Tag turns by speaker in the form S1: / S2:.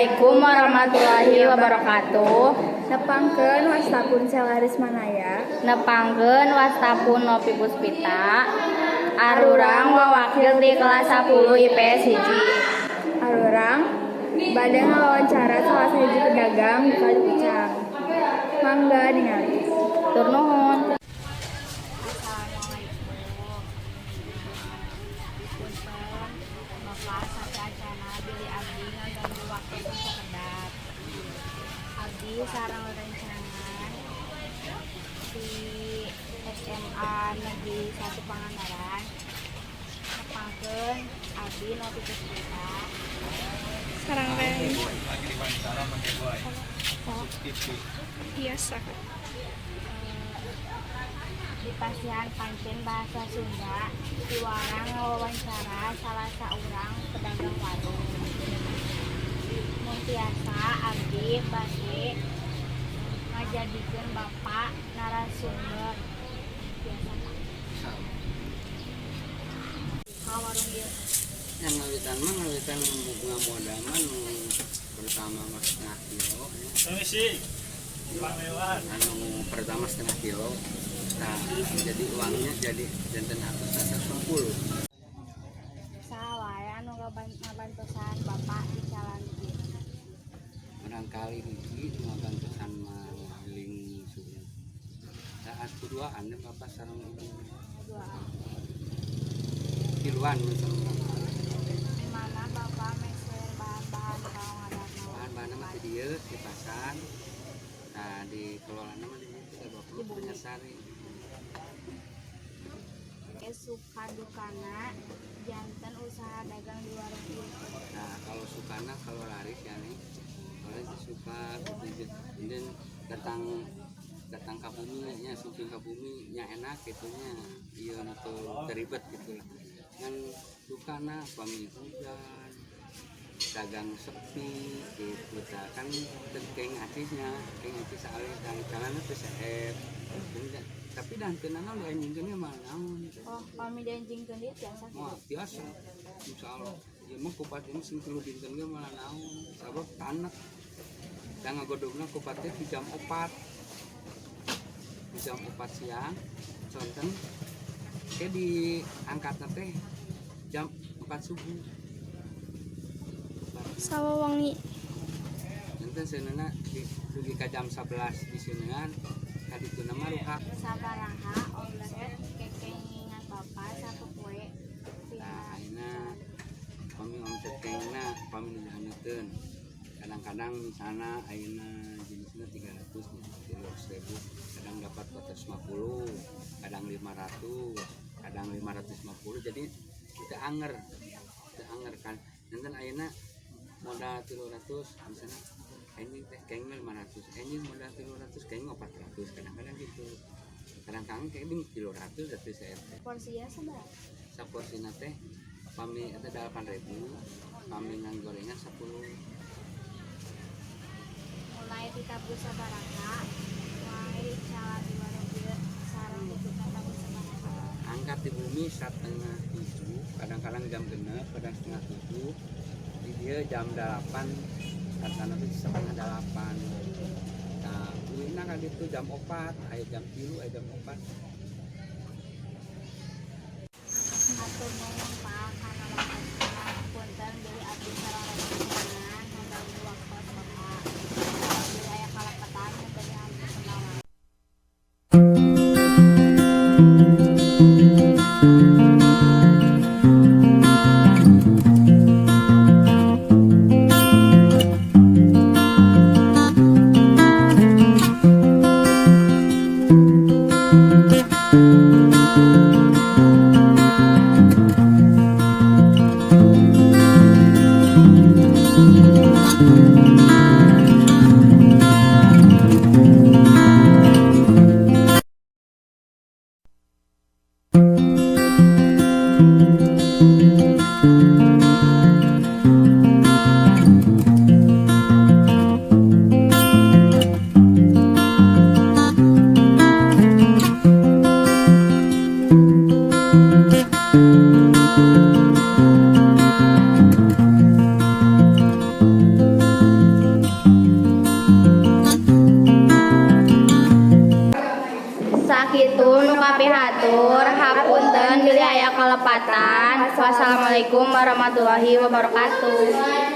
S1: Assalamualaikum warahmatullahi wabarakatuh.
S2: Nepangkeun, wasta pun Sela Rismanaya.
S1: Nepangkeun, wasta pun Novi Puspita. Arurang wawakil di kelas 10 IPS 1.
S2: Arurang bade ngawawancara salah sahiji pedagang di Kali Pucang. Mangga ningali.
S1: Tur nuhun.
S3: Assalamualaikum. Punten, Bapak, sateuacana bilih abdi ngaganggu waktu sakedap. Abdi sareng rerencangan di SMA Negeri 1 Pangandaran. Nepangkeun, abdi Novi Puspita.
S4: Sareng biasa.
S3: Di pasihan pancen bahasa Sunda, piwarang ngawawancara salah saurang pedagang warung. Mun tiasa, abdi bade ngajadikeun Bapak narasumber. Biasa, Pak? Ka warung ieu.
S5: Yang ngawitan mah, ngawitan bunga modal mah nu pertama mah setengah kilo ya.
S6: Permisi, Bang.
S5: Anu pertama setengah kilo, nah, jadi uangnya jadi janten atasnya 150.
S3: Saha wae anu ngabantosan Bapak di jalan ieu?
S5: Barangkali hiji ngabantosan mah ling sudah saat keduaan ya, bapak sareng ibu.
S3: Dua.
S5: Tiluan misalnya.
S3: Di mana Bapak meser bahan-bahan kanggo ngadamel?
S5: Bahan-bahan mah di dieu, di pasar. Nah, di kelolana mah di dieu teh, bapak Penyasari.
S3: Suka dukana janten usaha dagang di warung ieu?
S5: Nah, kalau sukana, kalau laris ya nih, kalau sih suka gitu. Dan datang datang ke bumi nya, sumping ke bumi nya, enak gitu nya, iya, untuk teribet gitu lah. Ngan sukana pami hujan, dagang sepi gitu. Tah, kan keng acisnya, keng acis alih dan calana teh seep. Tapi dan teu nanaon, dianjingkeun mah naon.
S3: Oh, pami dianjingkeun dieu tiasa gitu?
S5: Wah, biasa. Insya Allah. Ya mah kupat ini sing 3 dinten ge malah naon. Sabab tanek. Dan ngagodogna kupat teh di jam 4. Di jam 4 siang. Sonten ke diangkatna teh jam 4 subuh.
S4: Sawawengi.
S5: Nanti seunana di dugi ka jam 11 di seuneungan kadituna mah ruhak.
S3: Sabaraha omset kekengingan Bapak sapopoe?
S5: Nah, ayeuna pami omset kengna pami nu dihaneuteun. Kadang-kadang misalnya ayeuna jenisnya 300 nya, 300 ribu, kadang dapat 450, kadang 500, kadang 550. Jadi kita anger, kita anger kan. Nanti ayeuna modal 300 misalnya, anjing teh kengna 500, anjing modal 300 kengna 400, kadang-kadang gitu. Kadang-kadang kayak 300 atau saya teh.
S3: Porsinya sabaraha?
S5: Saporsina teh pami eta 8.000, pami ngan gorengan 10.
S3: Mulai ditabuh sabaraha wae icalan di warung ieu, sareng tutupna tabuh sabaraha?
S5: Angkat di bumi 6.30, kadang-kadang jam 6, kadang 6.30. Di dia jam 8, kadang itu 7.30. Nah, uina kan itu jam 4, aya jam 3, aya jam 4.
S3: Hatur nuhun, Pak, kana waktosna. Punten bilih abdi sareng rerencangan ngaganggu waktos Bapak. Bilih aya kalepetan, muga dihampurkeun wae.
S1: Sakitu nu kapihatur, hapunten bilih aya kalepatan. Wassalamualaikum warahmatullahi wabarakatuh.